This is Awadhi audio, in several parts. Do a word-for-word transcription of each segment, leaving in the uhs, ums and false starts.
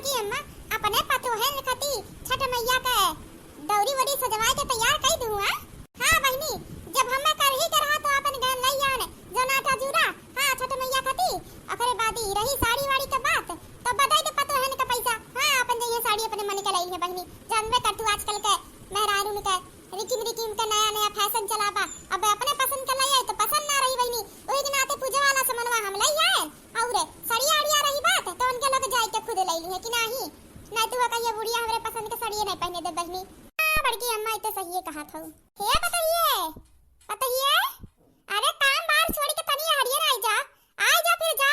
कि अम्मा, अपने पतोहन खती छठ मैया के दौरी वोरी सजवाए के तैयार कई दूँ, हाँ? हाँ बहिनी, जब हम्मे करही के रहा तो अपन गहन लई आन, जौन आटा जूरा, हाँ, छठ मैया खती। ओकरे बाद ई रही साड़ी वाड़ी के बात, तो बधाई दे पतोहन के पैसा, हाँ, अपन जइहे साड़ी अपने मन के लई है बहिनी। जानबे कर तू आजकल के मेहरारून के रिकिम रिकिम के नया नया फैशन चला बा। अब अपने पसंद के लई आई तो पसंद ना रही बहिनी, वही के नाते पूजे वाला सामानवा हम लई आए, और सड़िया अड़िया रही बात, तो उनके लोग जाए के खुद लई ली है कि नाही? नहीं तो वो कहिए बुढ़िया हमरे पसंद के सड़िए नहीं पहने दे बहिनी। हाँ, बड़की अम्मा, इतने सही कहा था। हे पतोहिए, पतोहिए, अरे काम बार छोड़ के तनी हरियर आई जा, आई जा फिर जा।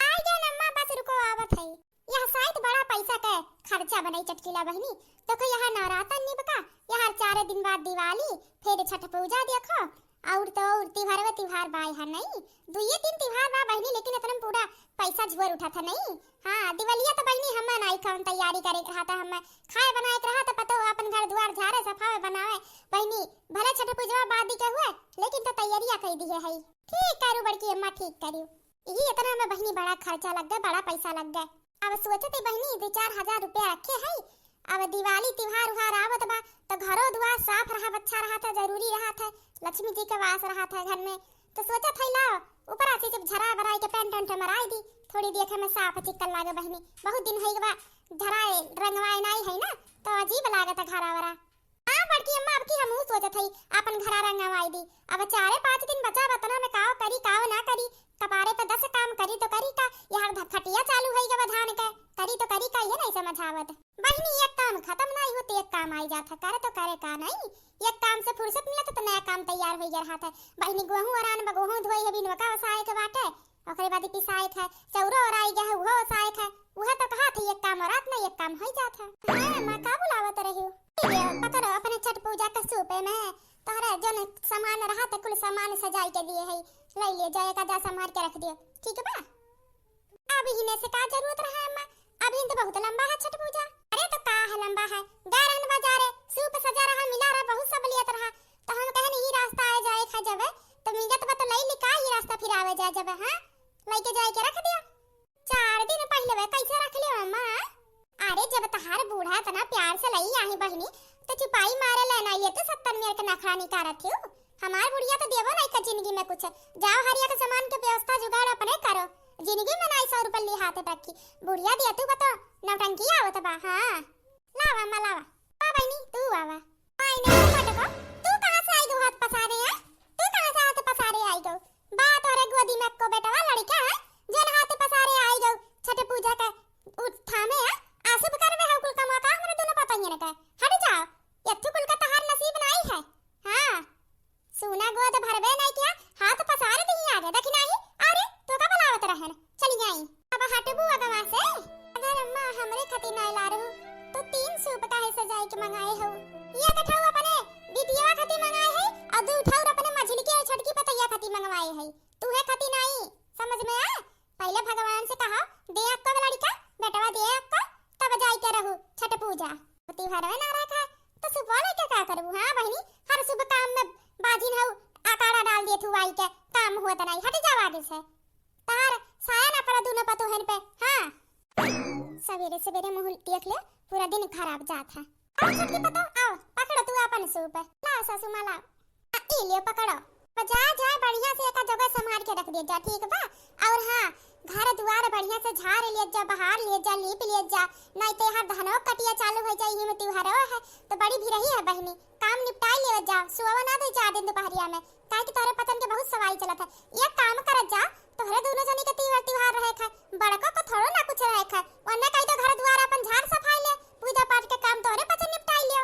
आई जा अम्मा, बस रुको, आवत है। यह शायद बड़ा पैसा के खर्चा बनाई चटकीला बहिनी, तो को यहाँ नवरातन निबका, यहाँ चार दिन बाद दिवाली, फिर छठ पूजा देखो, और तो और तिहारवे तिहार बा यहाँ नहीं, दुइये तीन तिहार बा बहिनी, लेकिन इतना में पूरा पैसा झुअर उठा था नहीं। हाँ, दिवलिया तो बहिनी हम नाई कौन तैयारी करे के रहा था, हम खाए बनाए के रहा था, पतो हो अपन घर दुआर झारे सफावे बनावे बहिनी, भले छठ पूजवा बादी के हुए, लेकिन तो तैयारिया कई दिए है। ठीक करू बड़की अम्मा, ठीक करू। यही इतना में बहिनी बड़ा खर्चा लग गए, बड़ा पैसा लग गए। अब सोचते बहिनी दो चार हजार रुपया रखे है, अब दिवाली तिहार उहार आवत बा, तो घरो दुआर साफ रहा, अच्छा रहा था, जरूरी रहा था, लक्ष्मी जी के वास रहा था घर में। तो सोचत है लाओ, ऊपर से जब झरा बराई के पेंट वेंट मराई दी, थोड़ी देखे में साफ चिक्कन लागे बहिनी। बहुत दिन है बा झराए रंगवाए नाई है ना, तो अजीब लागत है घरा वरा। हाँ बड़की अम्मा, अब की हमहू सोचत हई आपन घरा रंगवाई दी। अब चारे पाँच दिन बचा बा, तना में काव करी काव ना करी, कपारे पे दस काम करी तो करी का, यहाँ ध-, खटिया चालू है गवा धान के, करी तो करी का, ये नहीं समझ आवत। बहिनी एक काम खत्म नहीं होते, एक काम आई जात है, करे तो करे का नहीं, एक काम से फुर्सत मिलत तो नया काम तैयार हो गया रहत है। बहिनी गोहूँ ओरान बा, गोहूँ धोई है, बिनवा का ओसाए के बाटे, ओकरे बाद पिसाए के है, चौरो ओराई गया है, उहो ओसाए के है, उहे तो कहा थी एक काम और रात में एक काम हो जात है। हाँ माँ, का बुलावत रही हो? ये पकड़ो अपने छठ पूजा के सूपे में, तोहरे जौन सामान रहा तो कुल सामान सजाई के दिए है, ले ले जाए, का जा संभाल के रख दियो, ठीक बा? अब इन्हें से का जरूरत रहा अम्मा, अब इन तो बहुत लंबा है छठ पूजा। अरे तो का है लंबा है, गए रहन बाजारे, सूप सजा रहा, मिला रहा, बहुत सब लियत रहा, तो हम कहन यही रास्ता आए जाए खा जबे, तो मिलत बा तो लई ली का, ये रास्ता फिर आवे जाए जबे, हाँ, लई के जाए के रख दियो। चार दिन पहले वे कैसे रख लियो अम्मा? अरे जब तहार बूढ़ा इतना प्यार से लई आही बहिनी, तो चुपाई मारे ले ना, ये तो सत्तर मेर के नखरा निकारत हियो। हमार बुढ़िया तो देबो नहीं का जिंदगी में कुछ। जाओ हरिया के सामान के व्यवस्था जुगाड़ अपने करो, जिंदगी में नाई सौ रुपये ली हाथ रखी। बुढ़िया दिया तू बतो, नौटंकी आवत बा। हाँ लावा अम्मा लावा, आ बहिनी तू आवा। आई ने मटको, तू कहाँ से आई गो हाथ पसारे हैं? तू कहाँ से हाथ पसारे आई गो? बा तोरे गोदी में को बेटवा लड़का है, जौन हाथ पसारे आई गो छठ पूजा के उठामे है। आ शुभ करवे है कुल कमा का हमरे दोनों पतंगन के। हट जाओ, यत्थु कुल का तहार नसीब नाई है। हाँ, सूना गोद भरबे नहीं किया, हाथ पसार दिही आगे, देखी नहीं? अरे, तो का बुलावत रहन? चली आई। अब हटबू अगवा से? अगर अम्मा हमरे खातिर नहीं ला रहू, तो तीन सूप काहे सजाई के मंगाए हो? ये कठऊ अपने बिटिया खातिर मंगाए है और दू ठौर अपने मझिलकी और छोटकी पतैया खातिर मंगवाए है। तूहे खातिर नहीं, समझ में आ? पहले भगवान से कहा, दे अक्को लड़का, बेटवा दे अक्को, तब जाई के रहू छठ पूजा। तिहारवे ना रखा, तो सुबह लेके का करबू? हाँ बहिनी, हर शुभ काम में बाजिन हऊ, आकाड़ा डाल देत हऊ आई के, काम हुआ त नहीं, हट जाओ आगे से। तार साया ना पड़ा दोनों पतोहन पे, हाँ। सवेरे सवेरे मुंह देख ले, पूरा दिन खराब जात है। आओ छोटकी पतोह, आओ, पकड़ो तू अपन सूप। लाओ सासू माँ, लाओ। आ, ई लियो, पकड़ो। जा, जा, बढ़िया से एका जगह संभाल के रख दिया जा, ठीक बा? और हाँ, घर दुआर बढ़िया से झाड़ लिया जा, बहार लिया जा, लीप लिया जा, नहीं तो यहाँ धनो कटिया चालू हो जाई, हिम त्योहारो है, तो बड़ी भी रही है बहिनी, काम निपटाई लिया जा, सुबह ना दे चार दिन दोपहरिया में, काहे कि तोरे पतन के बहुत सवाई चलत है। एक काम करत जा, तोहरे दोनों जनी के तीवर त्योहार रहे खाए, बड़को को थोड़ो ना कुछ रहे खाए, वरना कही तो घर दुआर अपन झाड़ सफाई ले, पूजा पाठ के काम तोहरे पतन निपटाई लियो।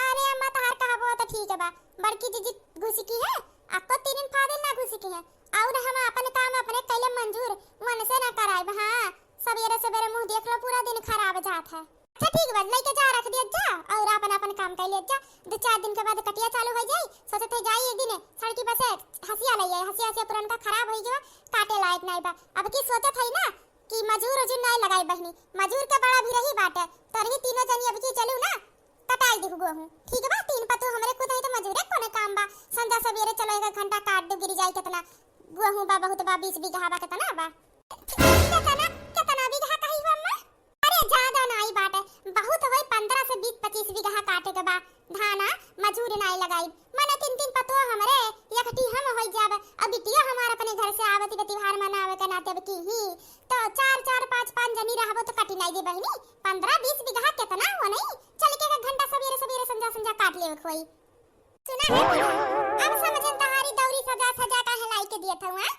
अरे अम्मा, तहार कहबो तो ठीक बा, बड़की जीजी घुसकी है, अक्को तीन दिन फादिल ना घुसकी है, और हम अपन काम अपने कैले मंजूर, मन से ना कराएब। हाँ, सवेरे सवेरे मुंह देख लो, पूरा दिन खराब जात है। अच्छा ठीक बा, लेके जा, रख दिया जा, और अपन अपन काम कर लिया जा। दो चार दिन के बाद कटिया चालू हो जाई, सोचत है जाई एक दिन सड़की पर से हंसिया ले आई, हंसिया हंसिया पुरनका खराब हो गया, काटे लायक नहीं बा। अब की सोचत है ना कि मजूर उजूर नहीं लगाई बहिनी, मजूर के बड़ा भी रही बाटे, तोरही तीनों जनी अब की चलू ना, कटाई दिहु गोहूँ। ठीक बा, तीन पतोह हमरे खुद है तो मजूरे कोने काम बा। संझा सवेरे चलो एक घंटा काट दो, गिरी जाई कितना गोहूँ बा, बहुत बा, बीस बीघा बा, कितना बा? कितना, कितना बीघा कही हो अम्मा? अरे ज्यादा ना, नहीं दी बहिनी, पन्द्रह बीस बीघा केतना हो नहीं? चल के एक घंटा सबेरे सबेरे संझा संझा काट लेवे के होई। सुना है बूढ़ा, अब समझन तहारी दौरी सजा सजा काहे लाई के दियत हऊ, हाँ?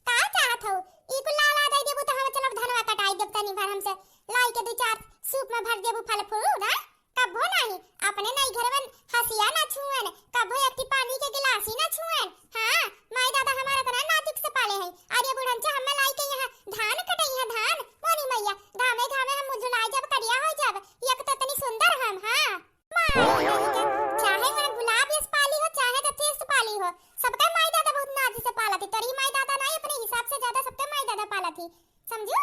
का चाहत हऊ? ई कुल ला ला दे देबू तो हम चलब धनवा कटाई देब तनी भर हमसे लाई के दू चार सूप में भर देबू फल फ्रूट, हाँ? कब्बो नाही, अपने नई घर में हसिया ना छुअन, कब्बो एक ठी पानी के गिलास ही ना छुअन। हाँ, माई दादा हमार इतना नाजुक से पाले हैं। अरे बुढ़नचा हमें लाई के यहाँ धान कटई है, धान। मोरी मैया, घामे घामे हम मुझुलाई जब करिया हो जब, एक तो इतनी सुंदर हम, हाँ। माई नहीं के, चाहे वह गुलाब यस पाली हो, चाहे जथी यस पाली हो, सबका माई दादा बहुत नाज से पाला थी। तोरी माई दादा नहीं, अपने हिसाब से ज्यादा सबका माई दादा पाला थी, समझू?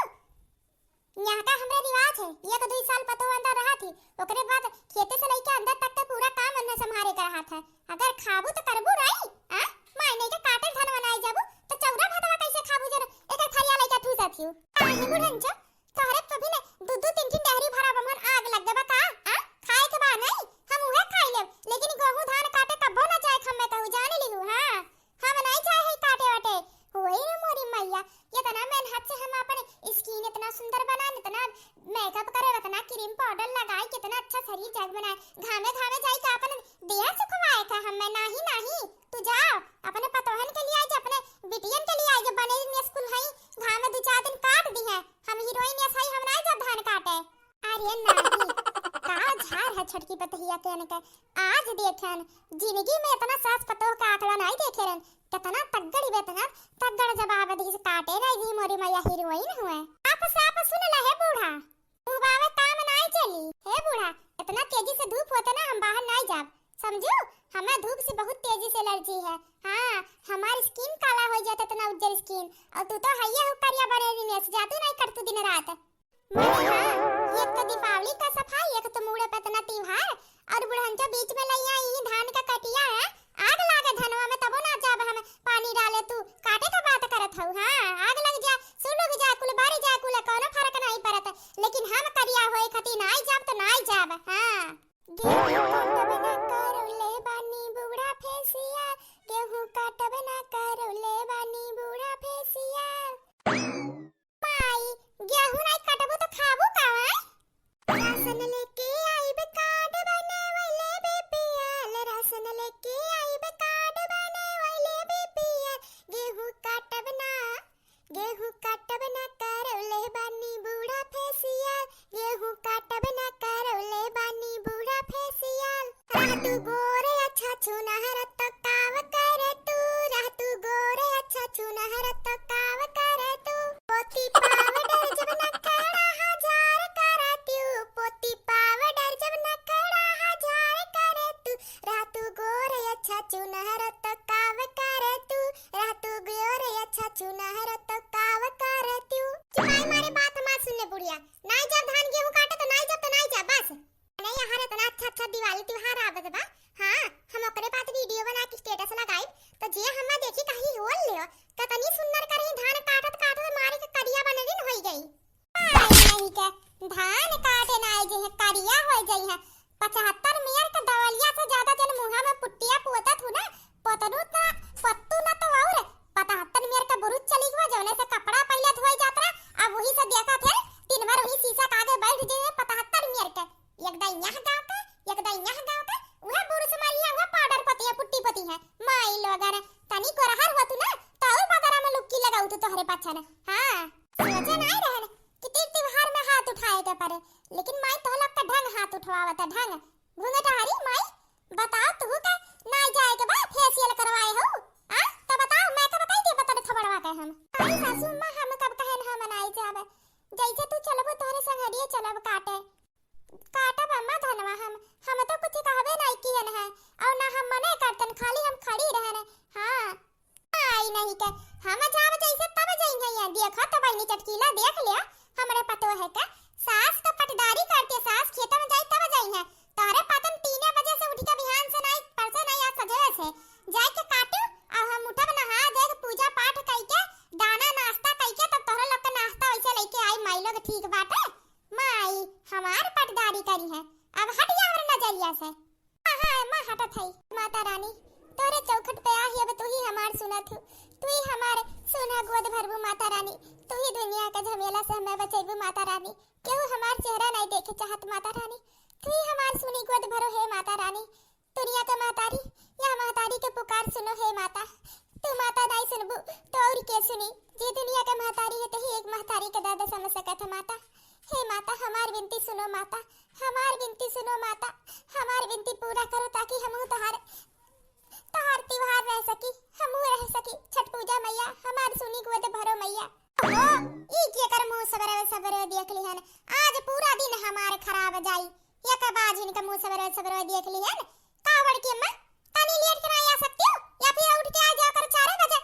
यहाँ का हमरे रिवाज है, एक दुई साल पतोह अंदर रहा थी, ओकरे बाद खेते से लइके अंदर तक के पूरा काम उन्हें संभारे के रहा था। अगर खाबू तो करबू रही, आ? माय नहीं के काटे धन बनाए जाबू, तो चौदह भतवा कैसे खाबू जन एकर थरिया लइके ठूसा थियू? काहे बुढ़नचा, तोहरे तो भी ने दू दू तीन तीन डहरी भरा बमन आग लग गबा का? आ? खाए के बा नहीं, हम उहे खाई लेब, लेकिन गेहूं धान काटे कब्बो ना जाए हमें कहू जान लिहू, हाँ? हम नहीं जाए है काटे वाटे। होई रे मोरी मैया, इतना मेहनत से हम अपन skin इतना सुंदर बनाए, इतना makeup करे, इतना cream powder लगाए, कितना अच्छा शरीर जग बनाए, घामे घामे जाई के अपन देह सुखवाए का हमें? नाही, नाही, तू जाओ, अपने पतोहन के लिए आई, अपने बिटियन के लिए आई, जो बने दिन स्कूल हई, घामे दू चार दिन काट दी है, हम हीरोइन यस हई, हम नहीं जब धान काटे। अरे नाही, का झार है छोटकी पतोहिया के अनके। आज देखेन, जिंदगी में इतना सास पतोह का आंकड़ा नहीं देखे रहन। कितना तगड़ी बे, इतना तगड़ जवाब दी से काटे नहीं दी मोरी मैया हीरोइन हुए। आप साफ सुन ले हे बूढ़ा, मुबावे काम नहीं चली। हे बूढ़ा, इतना तेजी से धूप होते ना हम बाहर नहीं जाब, समझू? हमें धूप से बहुत तेजी से एलर्जी है। हाँ, हमारी skin काला हो जाता, इतना उज्जर skin। और तू तो हइये हो करिया बने दिन, ऐसे जादू नहीं करतू दिन रात। मने हाँ, एक तो दीपावली का सफाई, एक तो मुड़े पे इतना त्योहार, और बुढ़नचो बीच में लइया ई धान का कटिया है, आग लागे धनवा में, तबो ना जाब हम पानी डाले, तू काटे का बात करत हऊ, हाँ, आग लग जा, सुलग जा, कुल बारी जा, कुल कौनो फर्क नहीं पड़त, लेकिन हम करिया होए खातिर नाई जाब तो नाई जाब, हाँ। गेहूं काटब ना करौले बानी बूढ़ा फेसिया, गेहूं काटब ना करौले बानी बूढ़ा फेसिया। माई, गेहूं नाई काटबू तो खाबू का, आय? राशन लेके आइब कार्ड बने वाले बीपीएल, राशन लेके आइब कार्ड बने वाले बीपीएल, गेहूं काटब ना, गेहूं काटब ना करौले बानी बूढ़ा फेसियल, गेहूं काटब ना करौले बानी बूढ़ा फेसियल। रह तू गोरे अच्छा चुनहर तो काव करे तू, रह तू गोरे अच्छा चुनहर तो काव करे तू। पोती पावडर जब ना कड़ा हजार करे तू, पोती पावडर जब ना कड़ा हजार करे तू, रह तू गोरे अच्छा चुनहर तो काव करे तू, रह तू गोरे अच्छा चुनहर तो काव करे तू। चिपाई मारे बात मत सुन ले बुढ़िया, नाई जब धान गेहूं काटे तो नाई जब तो नाई जब बस। नहीं, यहाँ इतना अच्छा अच्छा दिवाली त्योहार आवत बा। हाँ, हम ओकरे बाद वीडियो बना के स्टेटस लगाइब, तो जे हमें देखी कहीं होल लियो, कतनी सुंदर करही धान काटत काटत मारे के करिया बनलिन होई गई। आई नहीं के धान काटे ना आई जे करिया होई गई है। पचहत्तर मियर के दवलिया से ज्यादा जन मुँहा में पुट्टिया पोतत हूँ ना, पोतनू ना, पत्तू ना तो और पचहत्तर मियर के बुरुज चली गवा, जौने से कपड़ा पहले धोई जात रहा, अब वही से देखत है, दिन भर वही शीशा के आगे बैठ जे है पचहत्तर मियर के। एक दाई यहाँ गाँव के, एक दाई यहाँ गाँव के, उहे बुरुस मारी है, उहे पाउडर पती है, पुट्टी पती है। माई लोगन, तनी गोरहर होतू ना, तो और बदरा में लुक्की लगाऊ तू तोहरे पाछन। हाँ, सोचे नाई रहन कि तीज त्योहार में हाथ उठाए के पड़े, लेकिन माई तोह लोग का ढंग हाथ उठवावत है, ढंग। घूंघट हरी माई, बताओ तू का नाई जाए के बा फेशियल करवाए हो? आ? तो बताओ, मैं का बताई दे बतन थोबड़वा के हम। अरे सासू माँ, हम कब कहन हम नाई जाबे? जैसे तू चलबो तोहरे संगरिये चलब काटे। काटब अम्मा धनवा हम, हम तो कुछ कहबे नाई कियन है, और ना हम मने करतन, खाली हम खड़ी रहन। हाँ। आई नहीं के, हम जाब जैसे तब जइहे यहाँ, देखो तो बहिनी चटकीला देख लिया, हमरे पतोह है का, सास तो पटदारी करते, सास खेत में जाई तब जइहे, तोहरे पतन तीने बजे से उठ के बिहान से नाई, परसे नाई, आज सजेवे से, जाए के काटू, अब हम उठब नहा देख पूजा पाठ कई के, दाना नाश्ता कई के, तब तोहरे लोग के नाश्ता वैसे लेके आई, माई लोग ठीक बाटे। माई हमार पटदारी करी है, अब हट जा हमरे नजरिया से। हाँ, हाँ, माँ हटत हई। माता रानी, तोरे चौखट पे आही अब तू ही हमार सुनत हूँ, तू ही हमार सोना गोद भरबू माता रानी, तू ही दुनिया के झमेला से हमें बचेबू माता रानी, केहू हमार चाहत माता रानी, तू ही हमार सुनी गोद भरो हे माता रानी। दुनिया के महतारी, या महतारी के पुकार सुनो हे माता। तू माता नाई सुनबू तो और के सुनी? जे दुनिया के महतारी है, तही एक महतारी के दर्द समझ सकत है माता। हे माता, हमार विनती सुनो माता, हमार विनती सुनो माता, हमार विनती पूरा करो, ताकि हमहू तोहार, तोहार त्योहार रह सकी, हमहू रह सकी। छठ पूजा मैया, हमार सुनी गोद भरो मैया। ओहो, ई केकर मुंह सबरे सबरे देख लिहन? आज पूरा दिन हमार खराब जाई। या का बाझिन का मुंह सबरे सबरे देख लिहन? का बड़की अम्मा, तनी लेट के ना आ सकती हो? या फिर उठ के आ जाओ कर चार बजे?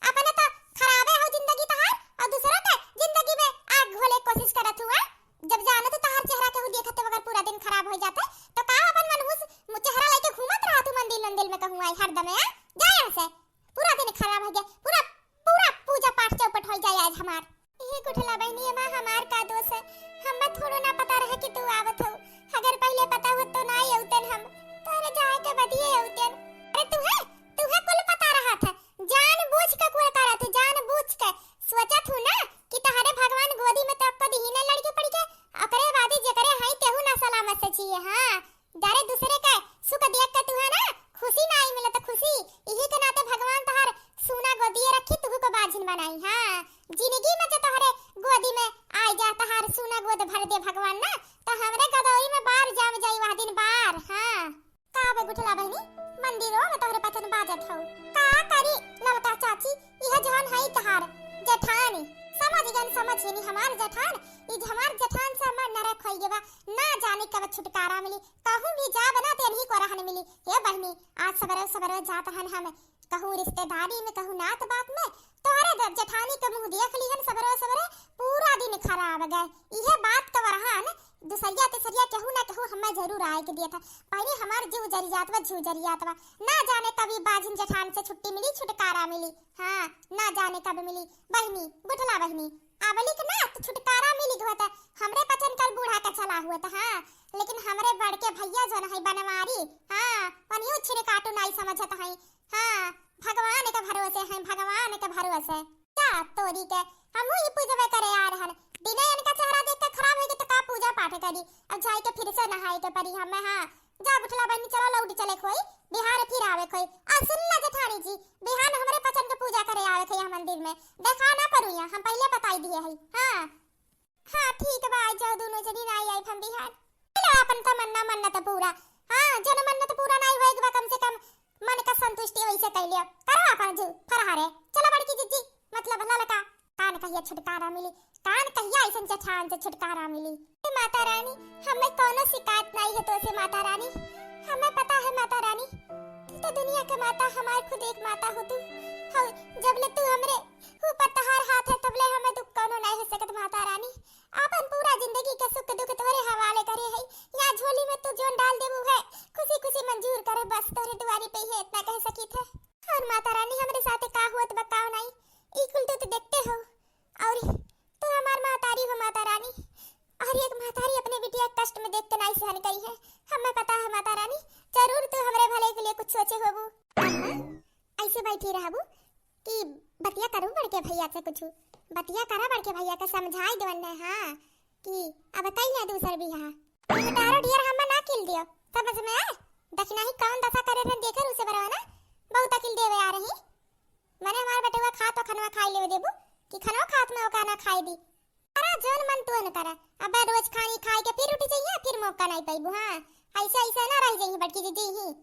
अपने तो खराबे हो जिंदगी तहार, और दूसरा के जिंदगी में आग घोले कोशिश करत हुआ। जब जानो तो तहार चेहरा केहू देखत वगर पूरा दिन खराब हो जाते, तो का अपन मनहूस मु-, चेहरा लेके घूमत रहा तू मंदिर मंदिर में कहूँ आई हरदम, आ? जा यहाँ से। पूरा दिन खराब हो गया, पूरा, पूरा पूजा पाठ चौपट हो जाए आज हमार। हे गुठला बहनी, एमा हमार का दोष है? हमें थोड़ो ना पता रहे कि तू आवत हो। अगर पहले पता होत तो ना अउतन हम। तोरे जाए के बदिये अउतन। अरे तुहे, तुहे कुल पता रहा था। जानबूझ के कुल करत है, जानबूझ के। सोचत हूँ ना कि तहरे भगवान गोदी में तो आपको दिही ना लड़के पड़ के। ओकरे बादी जेकरे हई तेहू ना सलामत से जिए। हाँ, जारे दूसरे के सुख देख के तुहे ना खुशी ना आई मिले तो खुशी। इही के नाते भगवान तहार सूना गोदिए रखी, तुहू को बाझिन बनाई। हाँ, जिंदगी में जो तोहरे गोदी में आई जा, तहार सूना गोद भर दे भगवान ना, तो हमरे गदौरी में बार जाम जाई वह दिन बार। हाँ, का बे गुठला बहनी, मंदिरो में तोहरे पचन बाजत हो? का करी ललका चाची, यह जौन हई तहार जेठानी, समझ गन, समझ गनी हमार जेठान। ई हमार जेठान से हमार नरक होई गवा, ना जाने कब छुटकारा मिली। कहूँ भी जाब ना, तेनही को रहन मिली। हे बहनी, आज सबरे सबरे जात हन हम, कहूँ रिश्तेदारी में, कहूँ नात बात में, तोहरे जब जेठानी के मुँह देख लिहन सबरे सबरे, पूरा दिन खराब गए। इहे बात तो रहन, दूसरिया तीसरिया केहू ना केहू हमें जरूर आए के दिया था। बहनी, हमार जीव जरी जात बा, जीव जरी जात बा। ना जाने कब ई बाझिन जेठान से छुट्टी मिली, छुटकारा मिली। हाँ, ना जाने कब मिली। बहनी, गुठला बहनी, अबलिक ना तो छुटकारा मिली हुआ था। हमरे पचन कल बूढ़ा का चला हुआ था। हाँ, लेकिन हमरे बड़के भैया जौन है बनवारी, हाँ, उन्हीं छिन काटू नाई समझत है। हाँ, भगवान के भरोसे हैं, भगवान के भरोसे। का तोरी के, हमहू ई पूजबे करे आ रहन। बिना इनका चेहरा देख के खराब होई के तो का पूजा पाठ करी? अब जाई के फिर से नहाए के पड़ी हमें। हाँ, जा गुठला बहनी, चलो लौट चले खोई, बिहान फिर आवे खोई। आ सुन ला जेठानी जी, बिहान हमरे पचन के पूजा करे आवे खोई यहाँ मंदिर में, देखा ना पड़ू यहाँ, हम पहले बताई दिए है। हाँ। हाँ, ठीक बा, आई जाओ दोनों जनी, ना आई हम बिहान। चलो, अपन तमन्ना मन्नत पूरा। हाँ, जन मन्नत पूरा ना होए के बा, कम से कम मन का संतुष्टि वैसे कर लियो। करो अपन जू फरहारे। चलो बड़की जिज्जी, मतलब ललका। कान कहिया छुटकारा मिली, कान कहिया ऐसन जेठान से छुटकारा मिली। हे माता रानी, हमें कौनो शिकायत नहीं है तो से माता रानी। हमें पता है माता रानी, तू तो दुनिया के माता, हमार खुद एक माता हो तू। हाँ, जब ले तू हमरे ऊपर तहार हाथ है, तबले हमें दुख कौनो नहीं हो सकत माता रानी। आपन पूरा जिंदगी के सुख दुख तोहरे हवाले करे है। या झोली में तू जोन डाल देबू है, खुशी खुशी मंजूर करे, बस तोहरे दुआरी पे ही है, इतना कह सकी थे। और माता रानी, हमरे साथे का हुआ तो बताओ नहीं, ई कुल तू तो देखते हो। और तू हमार महतारी हो माता रानी, और एक महतारी अपने बिटिया के कष्ट में देख के नहीं सहन करी है। हमें पता है माता रानी, जरूर तू हमरे भले के लिए कुछ सोचे होबू। अम्मा, ऐसे बैठी रहबू कि बतिया करू बड़के भैया से कुछ, बतिया करा बड़के भैया के समझाई देवन ने, हाँ, कि अब कई ना दूसर बियाह। महतारो डियर हमें ना किल दियो, समझ में आए? दखिना ही कौन दशा करे रहन देखे उसे बरवा ना, बहुत अकिल देवे आ रही। मने हमार बेटवा खा तो खनवा खाई लेवे देबू कि खनवा खात में ओका ना खाई दी। करा जौन मन तोन करा। अबे रोज खानी खाई के फिर उठी जइहे, फिर मौका नहीं पाइबू। हाँ, ऐसे ऐसे ना रह जइहे बड़की दीदी ही।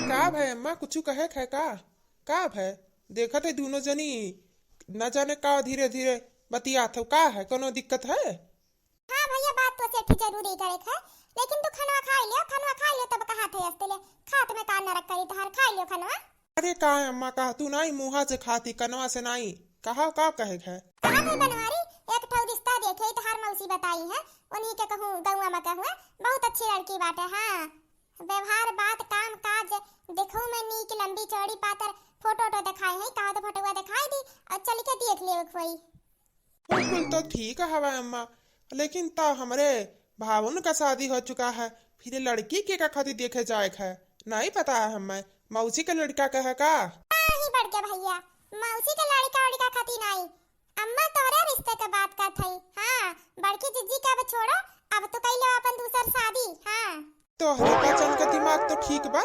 का भय अम्मा, कुछ कहे है का? का भय? देखत है दोनों जनी न जाने का धीरे धीरे बतियात हो। का है, कोनो दिक्कत है? हाँ भैया, बात तो सेठी जरूरी करे है, लेकिन तू खनवा खाई लियो, खनवा खाई लियो तब कहा थे अस्ते ले। खात में का नरक करी तहार, खाई लियो खनवा। अरे का अम्मा, कहा तू नाई मुँहा से खाती, कनवा से नाई। कहा का कहे है? कहा थे बनवारी, एक ठो रिश्ता देखे तहार मौसी बताई है, उन्हीं के कहूँ गौवा में कहूँ, बहुत अच्छी लड़की बाटे। हाँ, व्यवहार, बात, काम, काज, देखो में नीक, लंबी, चौड़ी, पातर, फोटो वोटो दिखाए है, कहा तो फोटोवा दिखाई दी और चल के देख ले कोई। बिल्कुल तो ठीक हवा अम्मा, लेकिन तो हमरे भावन का शादी हो चुका है, फिर लड़की के का खातिर देखे जाए है, नहीं पता है हमें। मौसी का लड़का कहे का? नहीं बड़के भैया, मौसी का लड़का वड़का खातिर नहीं, अम्मा तोहरे रिश्ते के बात करत हई। हाँ, बड़की जिज्जी के अब छोड़ो, अब तो कई लो अपन तोहरे बचन का दिमाग तो ठीक बा,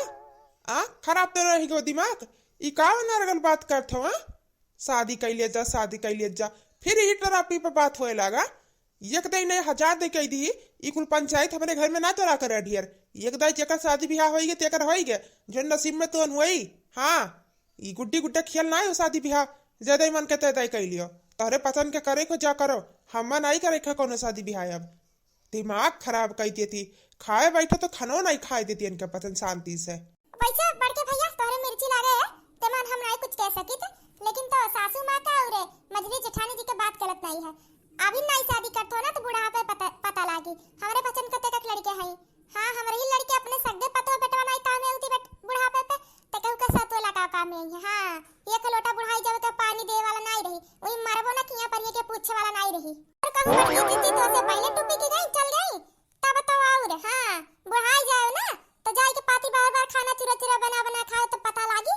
आ? खराब तो रही गो दिमाग। ई का नरगल बात करत हो, आ? शादी कइ ले जा, शादी कइ ले जा, फिर ई टरापी पे बात होए लागा। एक दाई नहीं, हजार दाई कहि दी, ई कुल पंचायत हमरे घर में ना चला करे ढेर। एक दाई जेकर शादी बियाह होई गे, तेकर होई गे, जो नसीब में तो होई। हाँ, ई गुड्डी गुड्डा खेल ना हो शादी बियाह, जे दाई मन के ते दाई कइ लियो। तोहरे पसंद के करे को जा करो, हम्मा नहीं करे के कोनो शादी बियाह अब। दिमाग खराब कइ देती, खाए बैठो तो खानो नहीं खाए देती इनके पसंद शांति से। वैसे बड़के भैया, तोहरे मिर्ची लागे है, ते मन हम नहीं कुछ कह सकित, लेकिन तो सासू माँ का और मझली जेठानी जी के बात गलत नहीं है। अभी नहीं शादी करत हो ना, तो बुढ़ापे पता, पता लागी। हमरे पसंद के तेकक लड़के हैं। हाँ, हमरे ही लड़के अपने सगे पतोह बेटवा नहीं काम में उती बट-, बुढ़ापे पे, ते कहू के सतुआ लगा काम में आई है। हाँ, एक लोटा बुढ़ाई जावे तो पानी दे वाला नहीं रही, वही मरबो ना किया पर ये के पूछे वाला नहीं रही। और कहूँ बड़की जीजी तो से पहले टूपी के गई, चल गई, तब तो और, हाँ, बुढ़ाई जाओ ना, तो जाए के पाती बार बार खाना चूरा चूरा बना बना खाओ तो पता लागी।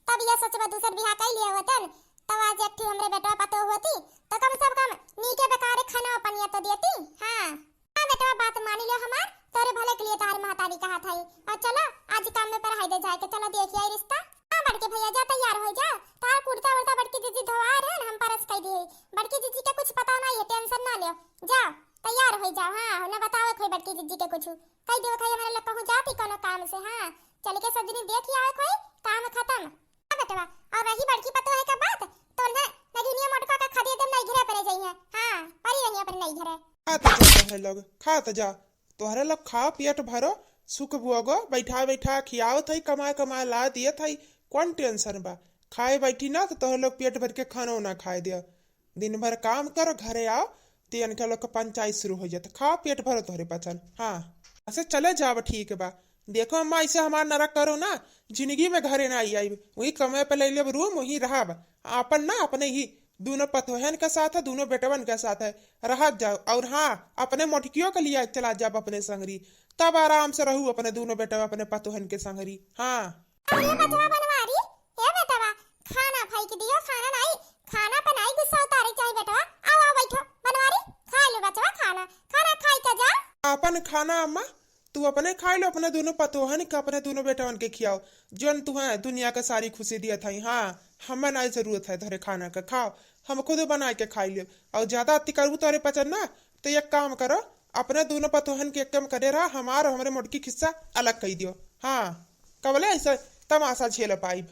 तब ये सोचबा दूसर बियाह कइ लिया होतन, तब आज एक ठे हमरे बेटवा पतोह होती, तो कम से कम नीके बेकारे खाना पनिया तो देती। हाँ, हाँ बेटवा, बात मानी लियो हमार, तोरे भले के लिए तार महतारी कहा था। और चलो, आज काम में पढ़ाई दे जाए के, चलो देखिए रिश्ता। हाँ बड़के भैया, जा तैयार हो जाओ, तार कुर्ता उर्ता बड़की जीजी धोआ रहे हैं, हम परस कह दिए। बड़की जीजी के कुछ पता नहीं है, टेंशन ना लियो, जाओ तैयार हो जाओ। हाँ, उन्हें बताओ कोई बड़की जीजी के कुछ कह दियो, खाई हमारे लोग कहूँ जाती कोनो काम से। हाँ, चल के सजनी देख ही आओ कोई काम खत्म। हाँ बेटवा, और रही बड़की पतोह के बात, तो उन्हें नगिनिया मोटका का खदेड़ देम, नहीं घिरे परे जइहे। हाँ, परी रही अपने नहीं घरे। खात जा तोहरे लोग, खात जा। तोहरे लोग खाओ, पेट भरो, सुख भोगो, बैठा बैठा खियाओ थई, कमाए कमाए ला दिए थई, कौन टेंशन बा? खाए बैठी ना तो तोहरे लोग पेट भर के खानो ना खाए दियो। दिन भर काम करो, घरे आओ, तो इनके लोग के पंचायत शुरू हो जाता। खाओ, पेट भरो तोहरे पचन। हाँ, ऐसे चले जाब, ठीक बा। देखो अम्मा, ऐसे हमार नरक करो ना, जिंदगी में घरे ना आई, आई वही कमरे पे ले लेब रूम, वही रहब। आपन ना, अपने ही दोनों पतोहन के साथ है, दोनों बेटवन के साथ है, रहत जाओ। और हाँ, अपने मोटकियों के लिए चला जाब अपने संगरी, तब आराम से रहू अपने दोनों बेटवा अपने पतोहन के संगरी। हाँ। अरे बचवा बनवारी, ए बेटवा, खाना फेंक दियो, खाना नहीं, खाना पे नहीं गुस्सा उतारे चाही बेटवा। आओ, आओ बैठो बनवारी, खा लो बचवा खाना, खाना खाई के जा। अपन खाना अम्मा, तू अपने खाई लो, अपने दोनों पतोहन के, अपने दोनों बेटवन के खियाओ, जौन तुहें दुनिया के सारी खुशी दियत हई। हाँ, हमें नहीं जरूरत है तोहरे खाना के, खाओ, हम खुद बनाए के खाई लेब। और ज्यादा अति करबू तोहरे पचन ना, तो एक काम करो, अपने दोनों पतोहन के एक काम करे रहा, हमार और हमरे मोटकी खिस्सा अलग कई दियो। हाँ, कबले ऐसे तमाशा झेल पाइब।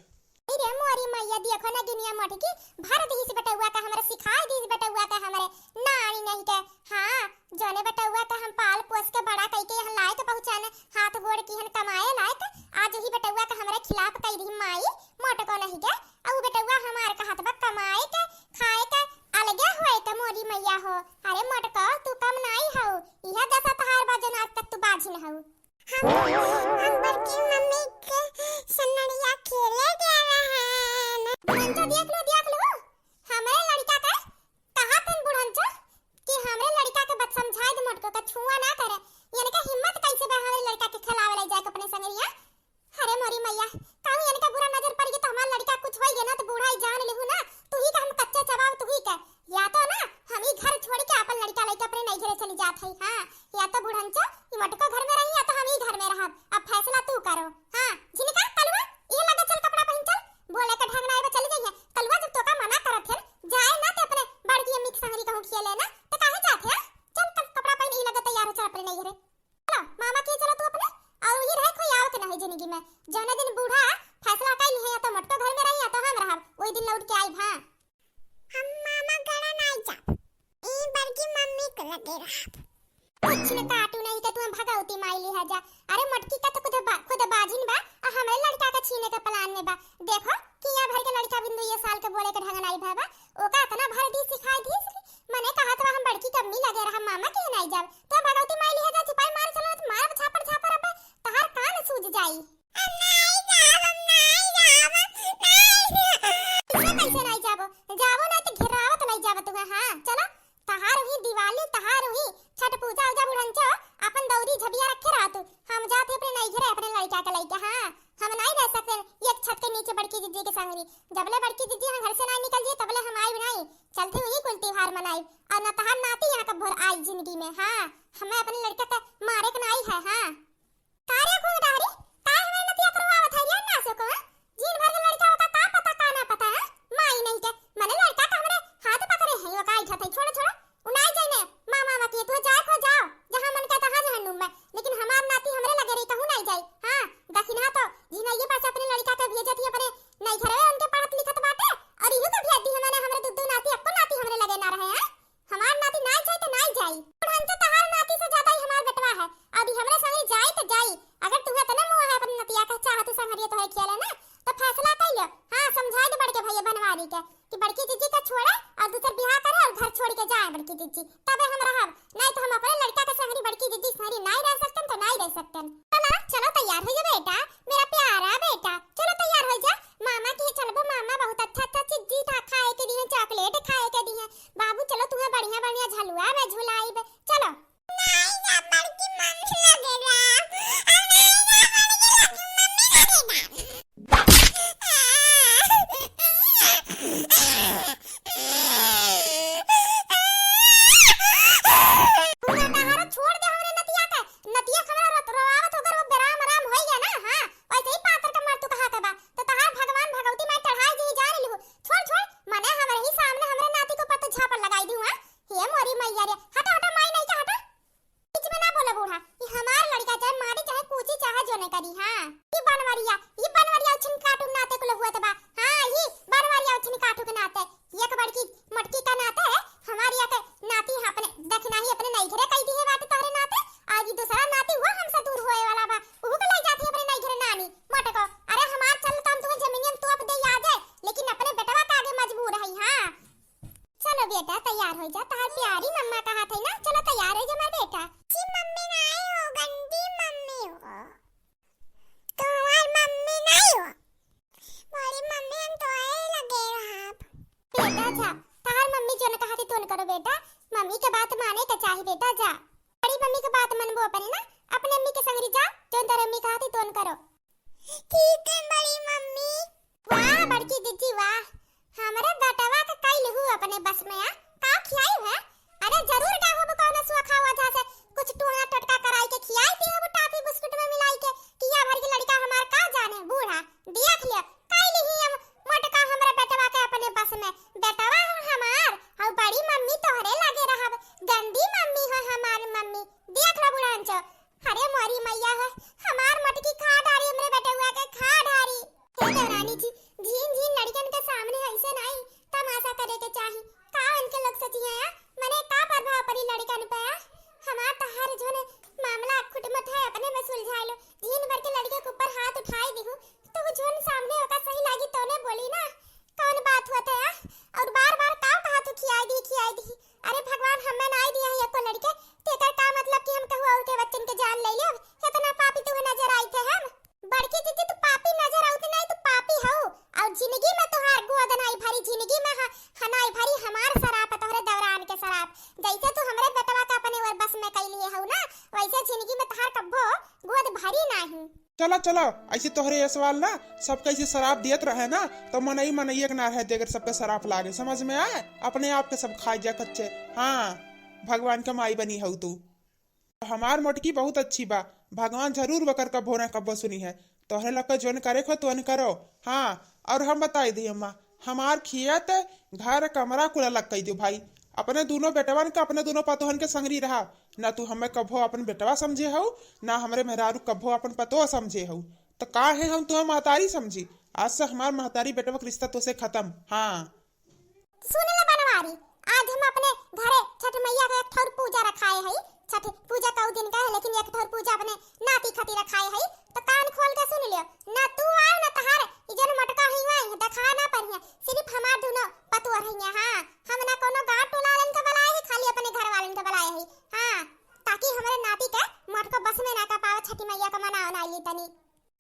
अरे मोरी मैया, देखो ना गिनिया मोटकी, भर दीस बेटउआ का हमरे, सिखाई दीस बेटउआ का हमरे, नानी नहीं के। हाँ, जौने बेटउआ का हम पाल पोस के बड़ा कई के यहाँ लायक पहुँचाने, हाथ गोड़ की हन कमाए लायक, आज ही बेटउआ का हमरे खिलाफ कई दी माई, मोटको नहीं के। अउ बेटउआ हमार कहत बा कमाए के, खाए के, अलगे होए के मोरी मैया हो। अरे मोटको, तू कम नाई हऊ, इहे दशा तहार बा जौन आज तक तू बाझिन हऊ। हम, हम बड़की मम्मी के सनरिया खेले गए रहन। बुढ़नचो देख लो, देख लो, हमरे लड़का के कहा थन बुढ़नचो कि हमरे लड़का के बात समझाए दे, मोटको के छुआ ना करे। इनके हिम्मत कैसे बा हमरे लड़का के खेलावे ले जाए के अपने संगरिया? अरे मोरी मैया, कहूँ इनका बुरा नजर पड़ गई तो हमार लड़का कुछ होई गया ना तो बूढ़ा ही जान लेहू ना, तू ही का हम कच्चे चबाव तू ही का। या तो ना हम ही घर छोड़ के अपन लड़का लेके अपने नई घरे चली जात है। हाँ, या तो बुढ़नचो ई मोटको घर में रही या तो हम ही घर में रहब। अब फैसला तू करो। हाँ, झिनका कलुआ, ये लगा चल कपड़ा पहन चल। बोले के ढंग ना आए बा, चली जाइए। कलुआ जब तोका मना करत है, जाए ना ते अपने बड़की अम्मी के संगरी कहूँ खिया लेना, तो काहे जात है? चल कप-, कपड़ा पहन, ई लगा तैयार हो चल अपने नई घरे। चलो, मामा के चलो तू अपने, और ये रहे कोई आवत नहीं जिंदगी में। जौने दिन बूढ़ा फैसला कर ली है, या तो मोटको घर में रही, या तो हम रहब, वही दिन लौट के आई। हाँ, हम मामा घरे नहीं जाब, ई बड़की मम्मी के लगे रहब। कुछ न काटू नहीं के तू हम भगवती माई लिहा जा। अरे मोटकी का तो खुद बा-, खुद बाझिन बा, आ हमरे लड़का का छीने के प्लान में बा। देखो, किया भर के लड़का बिंदु ये साल के बोले के ढंग नाई भा बा, ओका इतना भर दी सिखाई दी, मने कहा तो हम बड़की कम्मी लगे रहा, मामा के नाई जाब। तो भगवती माई लिहे जा, चुपाई मार चलो, तो मारब झापड़ झापड़, अब तहार कान सूज जाई। हम नाई जाब, हम नाई जाब, नाई। कैसे, कैसे नाई जाबो? जाबो ना तो घेरावत नाई जाबो तुम्हें। हाँ, चलो, तहार हुई दिवाली, तहार हुई छठ पूजा उजा बुढ़नचो, अपन दौरी झबिया रखे रहा तू। हम जाते अपने नई घरे अपने लड़का के लइके। हाँ, हम नाई रह सकते एक छत के नीचे बड़की जिज्जी के संगरी। जबले बड़की जिज्जी हम घर से नाई निकल जिए, तबले हम आइब नाई। चलते हुई कुल त्योहार मनाइब। और न तहार नाती यहाँ का भोर आई जिंदगी में। हाँ, हमें अपने लड़का के मारे के नाई है। हाँ, का है। अब ई हमरे संगे जाई त जाई, अगर तुहे इतना मोह है अपने नतिया के, चाहत तू संगरिया तोहरे खियाला ना, तो फैसला कर लो। हाँ, समझाई दे बड़के भैया बनवारी के कि बड़की जीजी का छोड़े और दूसर बियाह करे और घर छोड़ के जाए बड़की जीजी, तबे हम रहब, नहीं तो हम अपने लड़का के संगरी बड़की जीजी संगरी नहीं रह सकतन, तो नहीं रह सकतन। चला, चलो तैयार हो जा बेटा, मेरा प्यारा बेटा, चलो तैयार हो जा। मामा के चलबो, मामा बहुत अच्छा अच्छा चीज खा-, खाए के दिए, चॉकलेट खाए के दिए। बाबू चलो तुम्हें बढ़िया बढ़िया झलुआ में झुलाइब, चलो। नहीं जा बड़की मम्मी लगे ना, अब नहीं जा बड़की लगे मम्मी लगे ना। पूरा तहारा छोड़ दे हमरे नतिया के। नतिया के हमरा रोत-, रोवावत होकर वो बेराम आराम होई गया ना, हाँ, वैसे ही पातर का मर तू कहा के बा, तो तहार भगवान भगवती माई चढ़ाई जी जान लिहु। छोड़, छोड़, मने हमरे ही सामने हमरे नाती को पत्थर झापड़ लगाई दी हुआ। हे मोरी मैया रे, हटा, हटा, माई नहीं के हटा। बीच में ना बोला बूढ़ा, ये हमार लड़का चाहे मारी चाहे कूची चाहे जो ने करी, हाँ। ये बनवरिया, ये बनवरिया उछिन काटू नाते कुल हुआ तो बा, हाँ, ये बनवरिया उछिन काटू के नाते। एक बड़की मोटकी का नाते हमारी एक नाती अपने दखिनाही अपने नई घरे कई दी है बात तोहरे नाते, आज ई दूसरा नाती वो हमसे दूर होए वाला बा, उहू के लई जाती अपने नई घरे नानी मोटको। अरे हमार चल तो हम तुम्हें जमीनियम तोप दे आ जाए, लेकिन अपने बेटवा का आगे मजबूर है। हाँ चलो बेटा तैयार हो जा, तहार प्यारी मम्मा कहा थे ना, चलो तैयार हो जा हमार बेटा। जी मम्मी नहीं हो, गंदी मम्मी हो, तुम्हार मम्मी नहीं हो। बड़ी मम्मी, हम तोहरे लगे रहब। बेटा जा, तहार मम्मी जोन कहती तोन करो बेटा, मम्मी के बात माने के चाही बेटा जा। बड़ी मम्मी के बात मनबो अपने ना, अपने अम्मी के संगरी जा, जोन तोहरे अम्मी कहती तोन करो। ठीक है बड़ी मम्मी। वाह बड़की दीदी वाह, हमरे बेटवा के कई लिहू अपने बस में आ, का खियाई है? अरे जरूर का हो कौनो सुआ खावा जा से कुछ टोना टटका कराई के खियाई दी हो टाफी बिस्कुट में मिलाई के, किया भर के लड़का हमार का जाने बूढ़ा। देख लिया, कई लिही हम मोटका हमरे बेटवा के अपने बस में। बेटवा हो हमार, और बड़ी मम्मी तोहरे लगे रहब। गंदी मम्मी हो हमार मम्मी। देख लो बुढ़ांचो, अरे मोरी मैया हो, हमार मोटकी खा डारी हमरे बेटवा के खा डारी। हे देवरानी जी, झीन झीन लड़कन के सामने ऐसे नहीं तमाशा करे के चाही। का इनके लोग सोचिए आ? मने का प्रभाव पड़ी लड़कन पे आ? हमार तो हर जोन मामला खुटमत है अपने में सुलझा लो। झीन भर के लड़के के ऊपर हाथ उठाई दिहू, तो वो जोन सामने होता सही लागी तोने बोली ना। कौन बात हुआ था आ? और बार बार का कहा तू खियाई दी, खियाई दी? अरे भगवान हमें ना आई दिया है एको लड़के, तेकर का मतलब कि हम कहू और के बच्चन के जान ले लेब? इतना पापी तू नजर आई थे हम? बड़की दीदी, तू पापी नजर आउत नहीं, तू पापी हऊ। और जिंदगी में तुहार गोद नाई भरी, जिंदगी में ह-, ह-, नाई भरी हमार शराप, तोहरे दौरान के शराप। जैसे तू हमरे बेटवा का अपने और बस में कई लिए हऊ ना, वैसे जिंदगी में तुहार कब्बो गोद भरी नाही। चला, चला, ऐसे तोहरे ये सवाल ना, सबके ऐसे शराप दियत रहे ना, तो मनई मनई एक ना रहे, देगर सबके शराप लागे, समझ में आए? अपने आप के सब खाए जा कच्चे। हाँ, भगवान के माई बनी हऊ तू। हमार मोटकी बहुत अच्छी बा, भगवान जरूर वकर कब्बो ना कब्बो सुनी है। तोहरे लोग के जोन करे को तोन करो। हाँ, और हम बताई दी अम्मा, हमार खेत, घर, कमरा कुल अलग कई दियो भाई। अपने दोनों बेटवन के, अपने दोनों पतोहन के संगरी रहा। ना तू हमें कब्बो अपन बेटवा समझे हऊ, ना हमरे मेहरारू कब्बो अपन पतोह समझे हऊ। तो का है हम तुम्हें महतारी समझी? आज से हमार महतारी बेटवा के रिश्ता तो से खत्म। हाँ। सुन ले बनवारी, आज हम अपने घरे छठ मैया के एक ठौर पूजा रखाए हई। छठ पूजा कऊ दिन का है, लेकिन एक ठौर पूजा अपने नाती खातिर रखाए हई। तो कान खोल के सुन लियो, ना तू आओ ना तहार ई जन मोटका ही हुआ है, देखा ना परिया, सिर्फ हमार दोनों पतुआ रहिया। हाँ, हम ना कोनो गांव टोला वालन के बुलाए हई, खाली अपने घर वालन के बुलाए हई। हाँ, ताकि हमरे नाती के मोटको बस में ना का पावे, छठी मैया का मनाव ना ली तनी।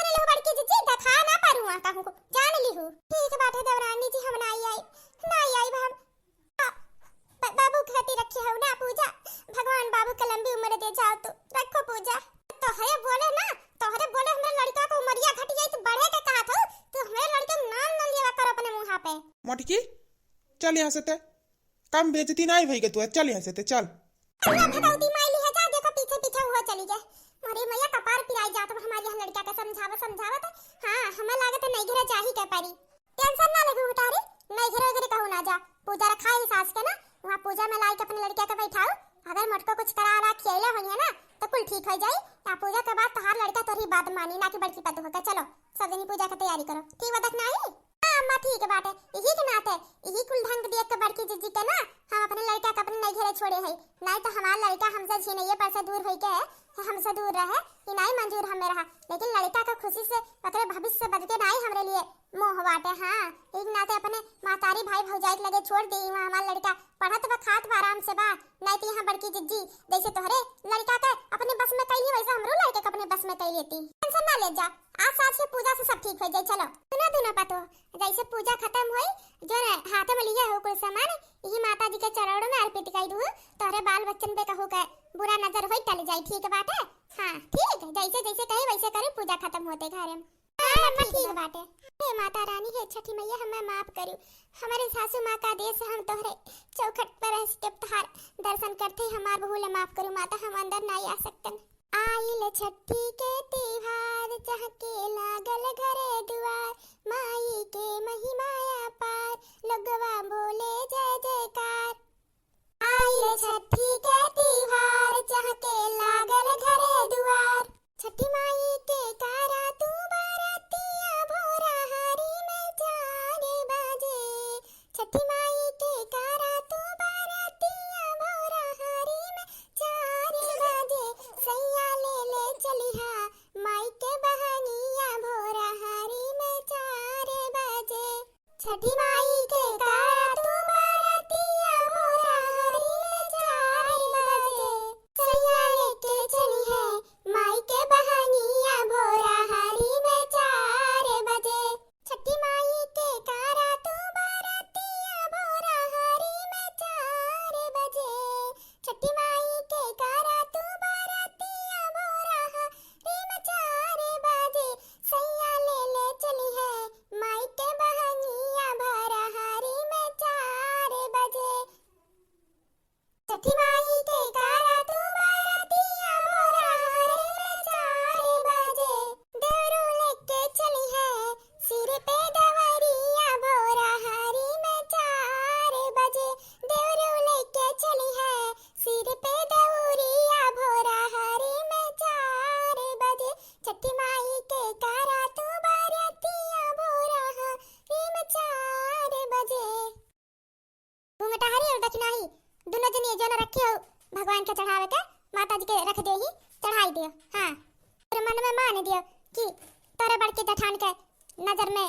जान लिहू बड़की जीजी, देखा ना परुआ कहूँ को, जान लिहू। ठीक बाटे देवरानी जी, हम नाई आई, नाई आई हम। बा-, बाबू खातिर रखे हो ना पूजा, भगवान बाबू के लंबी उम्र दे जाओ तू, रखो पूजा। तोहरे बोले ना, तोहरे बोले हमरे लड़का को उमरिया घट जाई तो बढ़े के कहा था, तू हमरे लड़के के नाम न लिया कर अपने मुँहा पे। मोटकी, चल यहाँ से ते। कम बेइज्जती नाई भई के तू, चल यहाँ से ते, चल। अल्लाह भगवती माई ली है, जा देखो पीछे पीछे हुआ चली गए। मोरे मैया कपार पिराई जात बा हमारे यहाँ लड़का के समझावत समझावत। हाँ, हमें लागत है नई घरे जाही के परी। टेंशन ना लेबू बेटा रे, नई घरे घरे कहू ना जा। पूजा रखा है सास के ना, वहाँ पूजा में लाई के अपने लड़का के बैठाओ। अगर मोटको कुछ करा रहा खियाइले होइए ना, तो कुल ठीक हो जाई। या पूजा के बाद तोहार लड़का तोहरी बात मानी ना कि बड़की पतोह के। चलो, सब जनी पूजा की तैयारी करो। ठीक बा, देख नाही? हाँ, अम्मा ठीक बाटे, इही के नाते, इही कुल ढंग देख के बड़की जिज्जी के ना, हम अपने लड़का के अपने नैहरे छोड़े है। नाहीं तो हमार लड़का हमसे छिनैये पर से दूर होई के, हमसे दूर रहे, ई नाहीं मंजूर हमें रहा। लेकिन लड़का के खुशी से, ओकरे भविष्य से बढ़ के नाहीं हमरे लिए मोह बाटे। हाँ, एक नाते अपने महतारी, भाई, भौजाई के लगे छोड़ दी, वहाँ हमार लड़का पढ़त बा, खात बा, आराम से बा। नाहीं तो यहाँ बड़की जिज्जी जैसे तोहरे लड़का के अपने बस में कैली, वैसे हमरो लड़के के अपने बस में कैली थी। टेंशन ना ले जा, आज साँझ के पूजा से सब ठीक हो जाई। चलो सुना दूनो पतो, जैसे पूजा खत्म होई, जो न हाथ में लिए हो कुल सामान, यही माता जी के चरणों में अर्पित कर दू। तोहरे बाल बच्चन पे कहू के बुरा नजर होई, टल जाई, ठीक बाटे? हाँ ठीक, जैसे जैसे कही वैसे करी, पूजा खत्म होते घरे में। हाँ, अम्मा, ठीक बाटे। हे माता रानी, हे छठी मैया, हमें माफ करू। हमारे सासू माँ का आदेश है, हम तोहरे चौखट पर रह के तोहार दर्शन करते ही हमार बहू ले माफ करू माता, हम अंदर नाहीं आ सकतन। आइल छठी के त्योहार, चहके लागल घरे दुआर, माई के महिमा अपार, लोगवा बोले जय जयकार। आइल छठी के त्योहार, चहके लागल घरे दुआर। छठी माई के कारा तू बरतिया, भोरा हारी में चार बजे। छठी माई के कारा तू बरतिया, भोरा हारी में चार बजे। सैया ले ले चलिहा माई के बहंगिया, भोरा हारी में चार बजे। छठी माई के कारा तू बरतिया, भोरा हारी में चार बजे। सैया लेके चलिहे माई के बहंगिया, भोरा हारी में चार बजे। छठी माई के कारा तू बरतिया, भोरा हारी में चार बजे। छठी माई के कारा तू बरतिया, भोरा हारी में चार बजे। सैया ले ले चलिहे माई के बहंगिया, भोरा हारी में चार बजे। छठी माई के कारा तू बरतिया, भोरा हारी में चार बजे। देवरू लेके चलिहे सिर पे दवरिया, भोरा हारी में चार बजे। देवरू लेके चलिहे सिर पे दौरिया, भोरा हारी में चार बजे। छठी माई के कारा तू बरतिया, भोरा हारी में चार बजे। घुंघटाहरी और दक्षिणाही दुनो जनी जौन रखी हो भगवान के चढ़ावे के, माता जी के रख देही, चढ़ाई दियो। हाँ, और मन में मान दियो कि तोरे बड़की जेठान के नजर में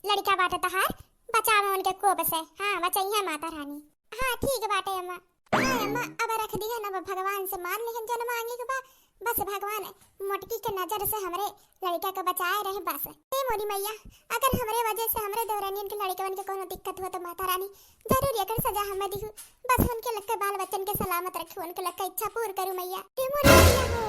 लड़का बाटे तहार, बचावे उनके कोप से। हाँ, बचइहे माता रानी। हाँ, ठीक बाटे अम्मा। हाँ अम्मा, अब रख दिहन, अब भगवान से मान लिहन जौन मांगे के बा। बस भगवान मोटकी के नजर से हमरे लड़का के बचाए रहे बस। हे मोरी मैया, अगर हमरे वजह से हमरे देवरानियन के लड़कवन के कोनो दिक्कत हुआ तो माता रानी जरूर एकर सजा हमें दिहू। बस उनके लग के बाल बच्चन के सलामत रखू, उनके लग के इच्छा पूर करू मैया। हे मोरी मैया हो,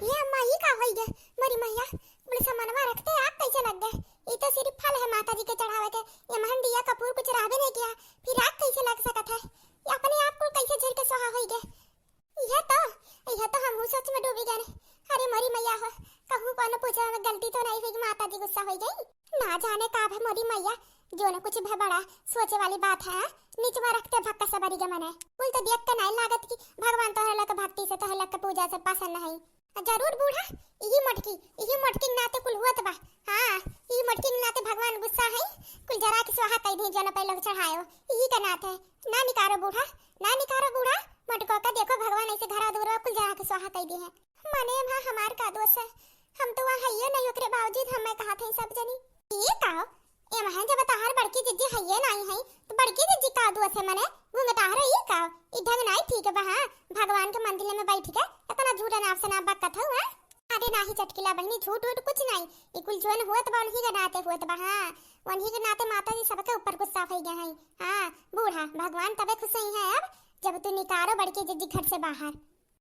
ये अम्मा ई का होई गे? मोरी मैया, कुल सामानवा रखते आग कैसे लग गए? ई तो सिर्फ फल है माता जी के चढ़ावे के, ये महन दिया कपूर कुछ रहबे नहीं किया, फिर आग कैसे लग सकत है? ये अपने आप को कैसे झर के स्वाहा होई गए? यह तो, यह तो हमहू सोच में डूबी गए। अरे मोरी मैया हो, कहूँ कौन पूजा में गलती तो नहीं हुई, माता जी गुस्सा हो गई। ना जाने का भा मोरी मैया, जो न कुछ भा बड़ा सोचे वाली बात है, हाँ? नीच में रखते भक्का सबरी के मने। कुल तो देख के नहीं लागत कि भगवान तोहरे लोग के भक्ति से, तोहरे लोग के पूजा से पसंद है। जरूर बूढ़ा, यही मोटकी, यही मोटकी के नाते कुल हुआ तो बा। हाँ, यही मोटकी के नाते भगवान गुस्सा है, कुल जरा के स्वाहा कह दी, जन पे लोग चढ़ायो, यही का नाते। ना निकारो बूढ़ा, ना निकारो बूढ़ा, मोटको का देखो भगवान ऐसे घरा दूर कुल जरा के स्वाहा कह दी है। मने भा हमार का दोष है, हम तो वहाँ हइयो नहीं, ओकरे बावजूद हमें कहा थे सब जनी। ये का? ए महन, जब तहार बड़की जिज्जी हइये नाई है, तो बड़की जिज्जी का दुआ से मने घुंघटाहर ई का? ई ढंग नाई ठीक बा, हाँ? भगवान के मंदिर में बैठ के इतना झूठा नाप से नाप बकत हऊ, हाँ? अरे नाही चटकिला बहिनी, झूठ वूठ कुछ नाई। ई कुल जोन हुअत बा, उन्हीं के नाते हुअत बा, हाँ? उन्हीं के नाते माता जी सबके ऊपर गुस्सा हो गया है। हाँ, बूढ़ा, भगवान तबे खुश हुई है अब, जब तू निकारो बड़की जिज्जी घर से बाहर।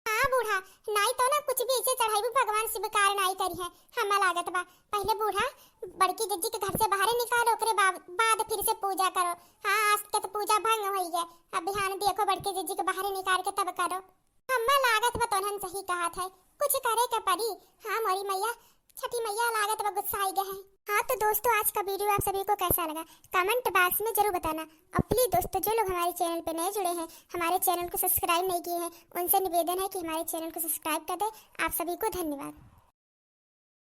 हाँ बूढ़ा, नाई तो ना कुछ भी ऐसे चढ़ाई भी भगवान स्वीकार नाई करी है, हमें लागत बा। पहले बूढ़ा बड़की जिज्जी के घर से बाहरे निकाल, ओकरे बा-, बाद फिर से पूजा करो। हाँ, आज के तो पूजा भंग होई है, अब बिहान देखो बड़की जिज्जी के बाहरे निकाल के तब करो। हमें लागत बा तोहन सही कहा थे, कुछ करे के पड़ी। हाँ मोरी मैया, छठी मैया लागत बा गुस्सा आई गए हैं। हाँ तो दोस्तों, आज का वीडियो आप सभी को कैसा लगा, कमेंट बॉक्स में जरूर बताना। और प्लीज दोस्तों, जो लोग हमारे चैनल पे नए जुड़े हैं, हमारे चैनल को सब्सक्राइब नहीं किए हैं, उनसे निवेदन है कि हमारे चैनल को सब्सक्राइब कर दें। आप सभी को धन्यवाद।